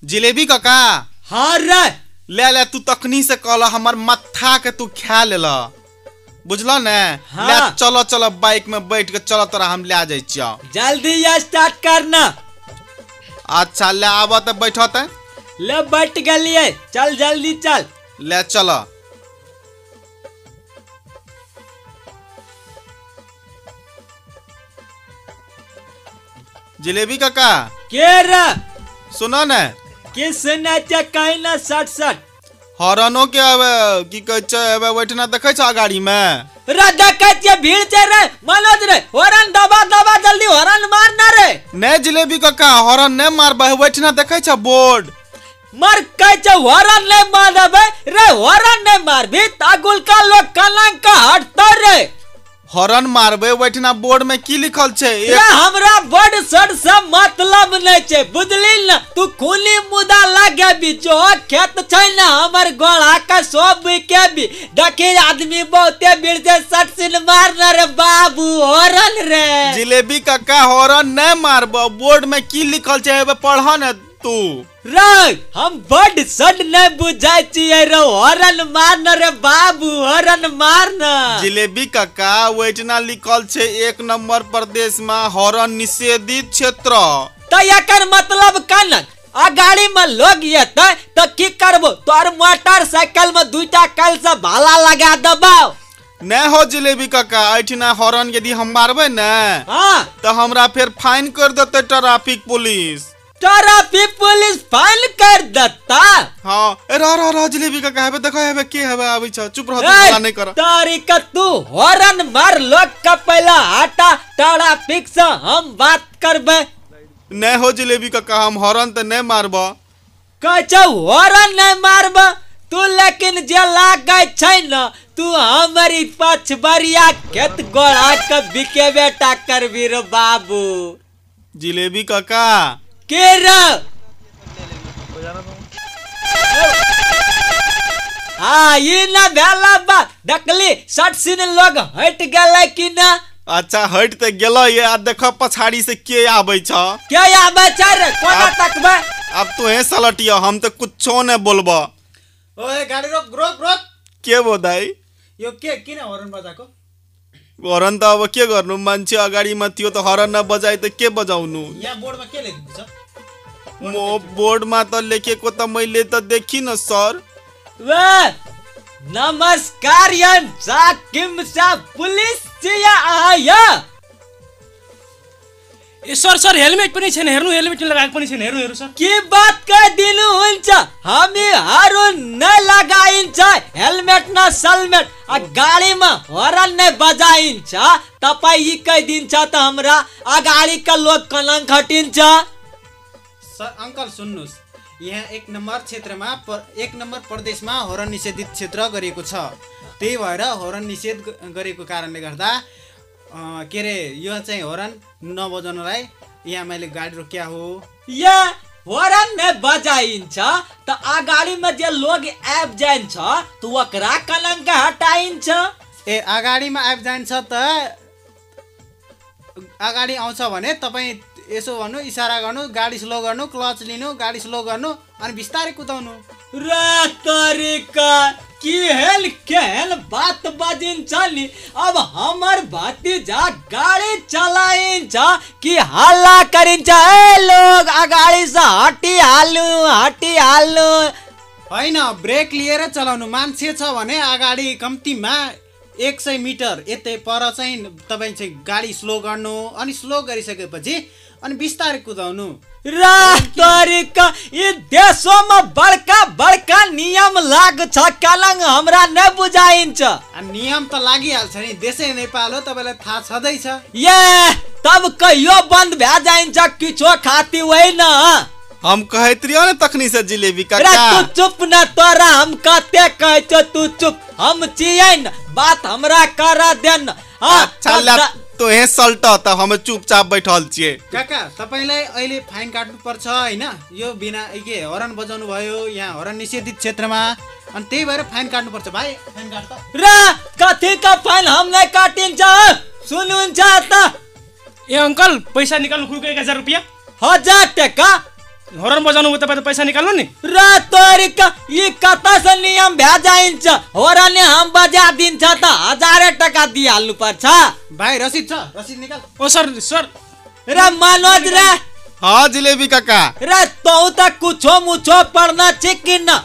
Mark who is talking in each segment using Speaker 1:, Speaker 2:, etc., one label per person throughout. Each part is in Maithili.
Speaker 1: जिलेबी काका।
Speaker 2: हाँ रे
Speaker 1: ले ले तू तखनी से कहला हमर मत्था के तू खा लेल बुझल ने।
Speaker 2: हाँ।
Speaker 1: ले चलो चलो बाइक में बैठ के चलो तोरा हम ले जाय छियो।
Speaker 2: जल्दी स्टार्ट करना।
Speaker 1: अच्छा ले आब त बैठो त।
Speaker 2: ले बैठ गेलिए, चल जल्दी चल।
Speaker 1: ले चलो। जिलेबी काका
Speaker 2: के रे
Speaker 1: सुनो ने।
Speaker 2: के सुना चे कहीं ना सट सट
Speaker 1: हॉर्नो के अब की कहै छै अब बैठना देखै छ गाड़ी में
Speaker 2: रे देखै छियै भीड़ छै रे मनोज रे हॉर्न दबा दबा जल्दी हॉर्न मार ना रे।
Speaker 1: नै जिलेबी काका हॉर्न नै मारबै बैठना देखै छ बोर्ड
Speaker 2: मार कहै छै हॉर्न नै मारबै रे हॉर्न नै मारबी त अगुलका लोग कलंक हटतौ रे।
Speaker 1: हॉर्न मारबै बैठना बोर्ड में की लिखल छै?
Speaker 2: रे हमरा बोर्ड सर से मतलब नै छै बुझली न। तू खूनी मुदा लगेबी जो खेत छै न हमर गोड़ा के सब बिकेबी। देखी आदमी बहुते भीड़ छै सट सिन मार न रे बाबू हॉर्न रे।
Speaker 1: जिलेबी काका हॉर्न नै मारबो बोर्ड में की लिखल छै एबे पढ़ न तू।
Speaker 2: रे हम बड सड नै बुझाय छियै रे हॉर्न मार न रे बाबू हॉर्न मार न।
Speaker 1: जिलेबी काका ओहिठिना लिखल छै 1 नंबर प्रदेश में हॉर्न निषेधित क्षेत्र।
Speaker 2: त एकर मतलब कन आ गाड़ी में लोग एतै त की करबो तोर मोटरसाइकिल में दुईटा कल से भाला लगा देबौ।
Speaker 1: नै हो जिलेबी काका एहिठिना हॉर्न यदि हम मारबै ने
Speaker 2: हां
Speaker 1: त हमरा फेर फाइन कर देतै traffic police.
Speaker 2: Traffic police fine कर देता।
Speaker 1: हाँ ए रह रह रह जिलेबी काका हेबे देखो हेबे के हेबे आबै छ चुप रह तू हल्ला नै कर।
Speaker 2: तारीख तू हॉर्न मार लोग का पहला हटा ट्रैफिक से हम बात करबे।
Speaker 1: नै हो जिलेबी काका हम हॉर्न त नै मारब।
Speaker 2: कहै छौ हॉर्न नै मारब तू लेकिन जे लागै छै न तू हमरी पछबरिया खेत गोड़ा के बिकेबे टा करबी रे बाबू।
Speaker 1: जिलेबी काका
Speaker 2: के रे हाँ ये ना भेला बात देखली सट सिन लोग हट गेलै कि ना।
Speaker 1: अच्छा हट त गेलो ये आ देखो पछाड़ी से के आबै छ।
Speaker 2: के आबै छ रे कोना तकबै।
Speaker 1: अब तोहे सलटियो हम त कुछो नै बोलबो।
Speaker 3: ओए गाडी रोक रोक रोक।
Speaker 1: के भो दाइ
Speaker 3: यो के किन हॉर्न बजाको?
Speaker 1: हॉर्न त अब के गर्नु मान्छे अगाडिमा थियो त हॉर्न नबजाए त के बजाउनु।
Speaker 3: यहाँ बोर्डमा के लेखेको छ?
Speaker 1: म बोर्डमा त लेखेको त मैले त देखिन सर।
Speaker 2: वे नमस्कार यन किम सा पुलिस चिया आया।
Speaker 4: ए सर सर हेलमेट पनि छैन हेर्नु हेलमेट लगाएको पनि छैन हेर्नु हेर्नु सर।
Speaker 2: के बात कहिदिनु हुन्छ हामीहरू नै लगाइन्छ हेलमेट न सलमेट आ गाडीमा हॉर्न नै बजाइन्छ। तपाई यी कहिदिन्छ त हमरा अगाडिका लोग कलंक हटिन्छ।
Speaker 3: सर अंकल सुन्नुस् यहाँ 1 नम्बर क्षेत्रमा 1 नम्बर प्रदेशमा हॉर्न निषेधित क्षेत्र गरिएको छ। त्यही भएर हॉर्न निषेध गरेको कारणले गर्दा के रे यो चाहिँ हॉर्न नबजाउनलाई यहाँ मैले गाडी रोक्या हो।
Speaker 2: यहाँ हॉर्न नै बजाइन्छ त अगाडिमा जे लोग आबि जान्छ त ओकरा कलंक हटाइन्छ।
Speaker 3: ए अगाडिमा आबि जान्छ त अगाडि आउँछ भने तपाईँ यसो भन्नु इशारा गर्नु गाडी स्लो गर्नु क्लच लिनु गाडी स्लो गर्नु अनि बिस्तारै कुदाउनु।
Speaker 2: रे तरीका की हेल केहन बात बजिन्छ नि। अब हमर भतिजा गाडी चलाइन्छ कि हल्ला गरिन्छ ए लोग अगाडि से हटिहाल्नु हटिहाल्नु।
Speaker 3: होइन ब्रेक लिएर चलाउनु मान्छे छ भने अगाडि कम्तीमा 100 मिटर यतै पर चाहिँ तपाईँ चाहिँ गाडी स्लो गर्नु अनि स्लो गरिसकेपछि अनि बिस्तारै कुदाउनु।
Speaker 2: रे तरीका यी देशोमा बड़का बड़का नियम लाग्छ कलंग हमरा नै बुझाइन्छ।
Speaker 3: नियम त लागिहाल्छ नि देशै नेपाल हो तपाईँलाई थाहा छँदैछ।
Speaker 2: ये तब कहियो बन्द भए जाइन्छ किछो खाती होइन।
Speaker 1: हम कहैत रहियो ने तखनी से जिलेबी काका।
Speaker 2: रे तू चुप न तोरा हम कते कहै छौ तू चुप हम छियै न बात हमरा करा then.
Speaker 1: अच्छा तोहे सल्ट त हम चुपचाप बैठल छियै।
Speaker 3: काका तपाईलाई अहिले फाइन काट्नुपर्छ हैन यो बिना के हॉर्न बजाउनु भयो यहाँ हॉर्न निषेधित क्षेत्रमा अनि त्यही भएर फाइन काट्नुपर्छ भाइ फाइन काट त।
Speaker 2: रे कथी का फाइन हम नै काटिन्छ सुन्नुहुन्छ त।
Speaker 4: ए अंकल पैसा निकाल्नु खुल्को 1000 रुपैयाँ।
Speaker 2: 1000 टका
Speaker 4: हरन बजाउनु भयो तपाईँ त पैसा निकाल्नु नि।
Speaker 2: र तोरीका यी कता से नियम भ्या जाइन्छ, हरन हम बजा दिन्छ त हजारै टका दिइहाल्नु पर्छ।
Speaker 3: भाइ रसिद छ, रसिद निकाल।
Speaker 4: ओ सर सर।
Speaker 2: र मनोज रे।
Speaker 1: हाँ जिलेबी काका।
Speaker 2: रे तौ त कुछो मुछो पढ़ना छै कि न?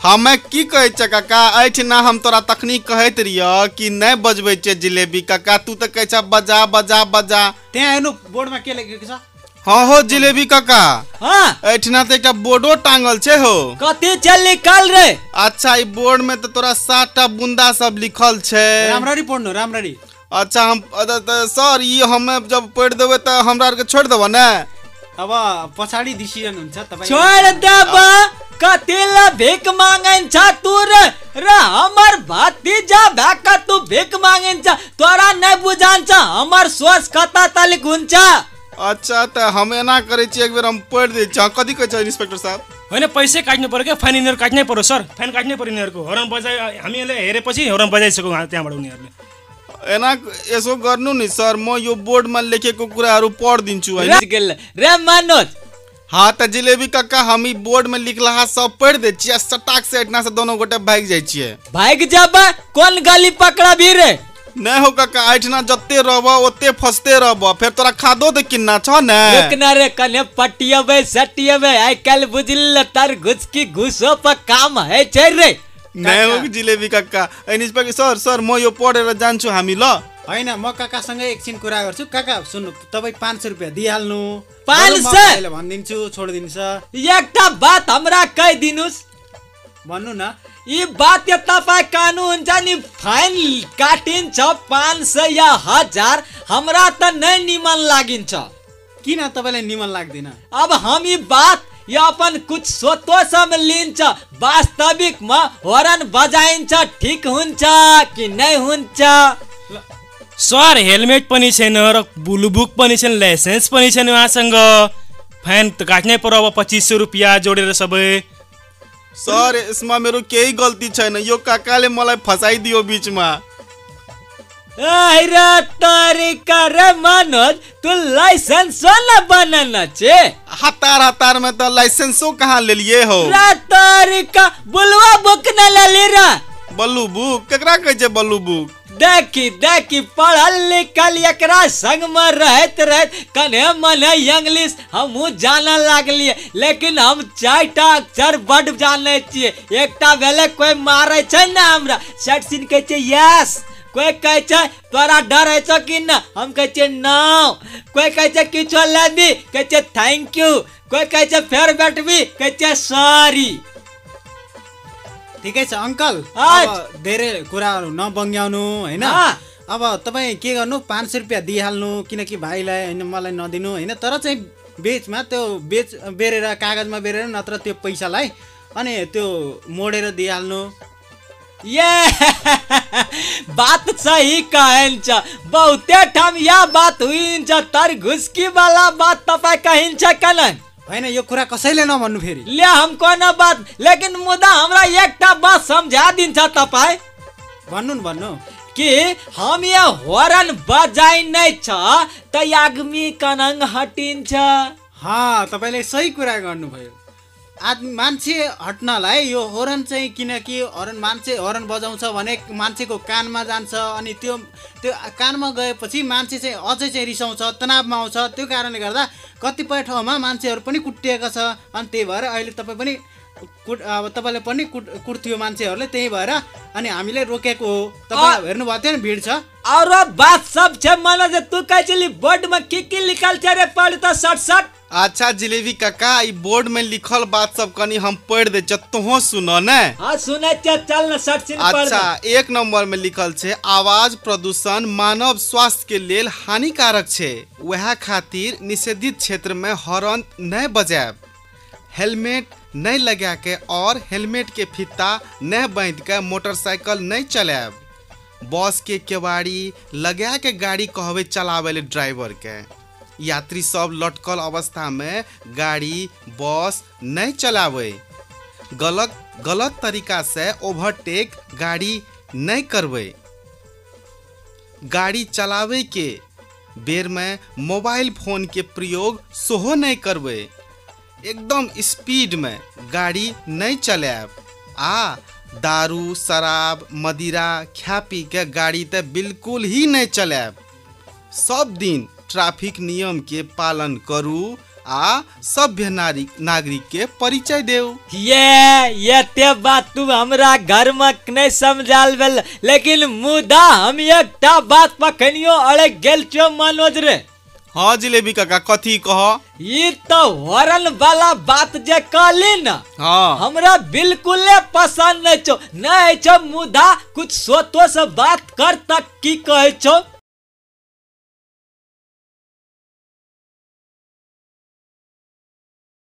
Speaker 1: हमें की कहै छ काका, एहिठिना हम तोरा तखनी कहैत रहिय कि नहि बजबै छै जिलेबी काका, तू त कहै छ बजा बजा बजा।
Speaker 3: त्यहाँ हेर्नु बोर्डमा के लेखेको छ?
Speaker 1: हाँ हो जिलेबी काका।
Speaker 2: हाँ
Speaker 1: एहिठिना त एकटा बोर्डो टांगल छै हो।
Speaker 2: कथी छै लिखल रे?
Speaker 1: अच्छा ई बोर्ड में त तोरा 7टा बुंदा सब लिखल छै।
Speaker 3: राम्ररी पढ़नु राम्ररी।
Speaker 1: अच्छा हम सर ई हमें जब पढ़ देबै त हमरा आर के छोड़ देब ने?
Speaker 3: अब पछाडि डिसिजन हुन्छ तपाई
Speaker 2: छोड़ देब। कथी ला भीख मांगन छ तू रे? र हमर भतीजा भ्याका तू भीख मांगन छ, तोरा नै बुझान छ हमर सोच कता तलिक हुन्छ।
Speaker 1: अच्छा त हम एना करै छी, एक बेर हम पढ़ दै छी। कथी कहै छ इन्स्पेक्टर साहब?
Speaker 4: होइन पैसै काट्नु पर्यो क्या, फाइन यिनीहरू काट्नै पर्यो सर, फाइन काट्नै पर्यो यिनीहरूको। हरन बजाइ हामीहरूले हेरेपछि हरन बजाइसक्यो त्यहाँबाट उनीहरूले।
Speaker 1: एना यसो गर्नु नि सर, म यो बोर्डमा लेखेको कुराहरू पढिदिन्छु होइन।
Speaker 2: रे मनोज।
Speaker 1: हाँ त जिलेबी काका हम ई बोर्ड में लिखलहा सब पढ़ दै छियै, सटाक से एठना से दोनों गोटे भागि जाइ छियै।
Speaker 2: भागि जेबै? कोन गली पकड़बी रे?
Speaker 1: नहीं हो काका, एठना जते रहब ओते फसते रहब, फेर तोरा खादो त किन्ना छ ने।
Speaker 2: रुकना रे, कने पटियबै सटियबै, आइ काल्हि बुझल तर घुसकी घुसो पर काम है छै रे।
Speaker 1: नहीं हो जिलेबी काका, इन्स्पेक्टर सर सर म यो पढेर जान्छु हामी ल।
Speaker 3: होइन म काकासँग एकछिन कुरा गर्छु। काका सुन्नु, तपाईँ 500 रुपियाँ दिइहाल्नु।
Speaker 2: 500
Speaker 3: भनिदिन्छु, छोडिदिनुहोस्।
Speaker 2: एकटा बात हमरा कहि दिनुहोस्।
Speaker 3: भन्नु न।
Speaker 2: यी बात तपाईँ कानून हुन्छ नि, फाइन काटिन्छ 500 या 1000, हमरा त नै निमन लागिन्छ।
Speaker 3: किन तपाईँलाई निमन लाग्दैन?
Speaker 2: अब हम यी बात या अपन कुछ सोतो सब लिन्छ, वास्तविकमा हरन बजाइन्छ ठिक हुन्छ कि नै हुन्छ?
Speaker 4: सर हेलमेट पनि छैन र ब्लू बुक पनि छैन, लाइसेन्स पनि छैन उहाँसँग, फाइन त काट्नै पर्यो अब 2500 रुपियाँ जोडेर सबै।
Speaker 1: सर यसमा मेरो केही गल्ती छैन, यो काकाले मलाई फसाइदियो बिचमा।
Speaker 2: तरीका रे मनोज, तू लाइसेंस न बनाना छे?
Speaker 1: हतार हतार में तो लाइसेंसो कहाँ ले लिए हो?
Speaker 2: रे तरीका बुलवा बुक न ले ली रे।
Speaker 1: बल्लू बुक केकरा कहै छै बल्लू बुक?
Speaker 2: देखी देखी पढ़ल लिखल एकरा संग में रहत रहत कने मने इंग्लिश हमहूँ जाने लागलिए, लेकिन हम 4टा अक्षर बड जानै छियै। एकटा भेलै कोई मारै छै ने हमरा, सट सीन कहै छै यस, कोई कहै छै तोरा डर होइ छौ कि न, हम कहै छियै नो, कोई कहै छै किछो लेबी, कहै छियै thank you, कोई कहै छै फेर बैठबी, कहै छियै सॉरी।
Speaker 3: ठिकै छ अंकल, अब धेरै कुराहरू नबङ्ग्याउनु होइन। अब तपाईँ के गर्नु, 500 रुपियाँ दिइहाल्नु, किनकि भाइलाई होइन मलाई नदिनु होइन, तर चाहिँ बेचमा त्यो बेच बेरेर कागजमा बेरेर नत्र त्यो पैसालाई अनि त्यो मोडेर दिइहाल्नु।
Speaker 2: ये बात सही कहन्छ, बहुते ठाम या बात हुन्छ, तर घुस्की वाला बात तपाईँ कहिन्छ कन?
Speaker 3: होइन यो कुरा कसैले नभन्नु फेरि।
Speaker 2: ले हम कोनो बात, लेकिन मुदा हमरा एकटा बात समझा दिन्छ तपाईँ।
Speaker 3: भन्नु न भन्नु।
Speaker 2: कि हम यहाँ हरन बजाइ नै छ त आदमी कनङ हटिन्छ।
Speaker 3: हाँ तपाईँले सही कुरा गर्नुभयो। आदमी मान्छे हट्नलाई यो हरन चाहिँ, किनकि हरन मान्छे हरन बजाउँछ भने मान्छेको कानमा जान्छ, अनि त्यो त्यो कानमा गएपछि मान्छे चाहिँ अझै चाहिँ रिसाउँछ, तनावमा आउँछ। त्यो कारणले गर्दा कतिपय ठाउँमा मान्छेहरू पनि कुटिएका छ। अनि त्यही भएर अहिले तपाईँ पनि अब तपाईँले पनि कुट्थ्यो मान्छेहरूले, त्यही भएर अनि हामीले रोकेको हो। तपाईँ हेर्नुभएको थियो नि भिड छ।
Speaker 2: और बात सब छ मनोज, तू कहै छली बोर्डमा के लिखल छ रे, पढ़ त सट सट।
Speaker 1: अच्छा जिलेबी काका, ई बोर्ड में लिखल बात सब कनी हम पढ़ दे छ, तोहो सुन ने।
Speaker 2: हां सुनै छ, चल न सट सिन पढ़।
Speaker 1: अच्छा 1 नंबर में लिखल छे, आवाज प्रदूषण मानव स्वास्थ्य के लेल हानिकारक छे, वह खातिर निषेधित क्षेत्र में हॉर्न नहीं बजायब, हेलमेट नहीं लगा के और हेलमेट के फीता नहीं बांध के मोटरसाइकिल नहीं चलायब, बस के केवाड़ी लगा के गाड़ी कहबे चलावे ले ड्राइवर के, यात्री सब लटकल अवस्था में गाड़ी बस नहीं चलावे, गलत गलत तरीका से ओवरटेक गाड़ी नहीं करवे, गाड़ी चलावे के बेर में मोबाइल फोन के प्रयोग सेहो नहीं करवे, एकदम स्पीड में गाड़ी नहीं चलायब आ दारू शराब मदिरा खा पी के गाड़ी तऽ बिल्कुल ही नहीं चलायब। सब दिन ट्रैफिक नियम के पालन करू आ सभ्य नागरिक के परिचय देऊ।
Speaker 2: ये ते बात तू हमरा घर में नहीं समझाल भेल, लेकिन मुदा हम एकटा बात पखनियो अड़े गेल छो मनोज रे।
Speaker 1: हाँ जिलेबी काका कथी कह?
Speaker 2: ई तो हॉर्न वाला बात जे कहली न,
Speaker 1: हाँ
Speaker 2: हमरा बिल्कुले पसंद नहीं छो, नहीं छो मुदा कुछ सोतो से बात कर तक की कहै छो।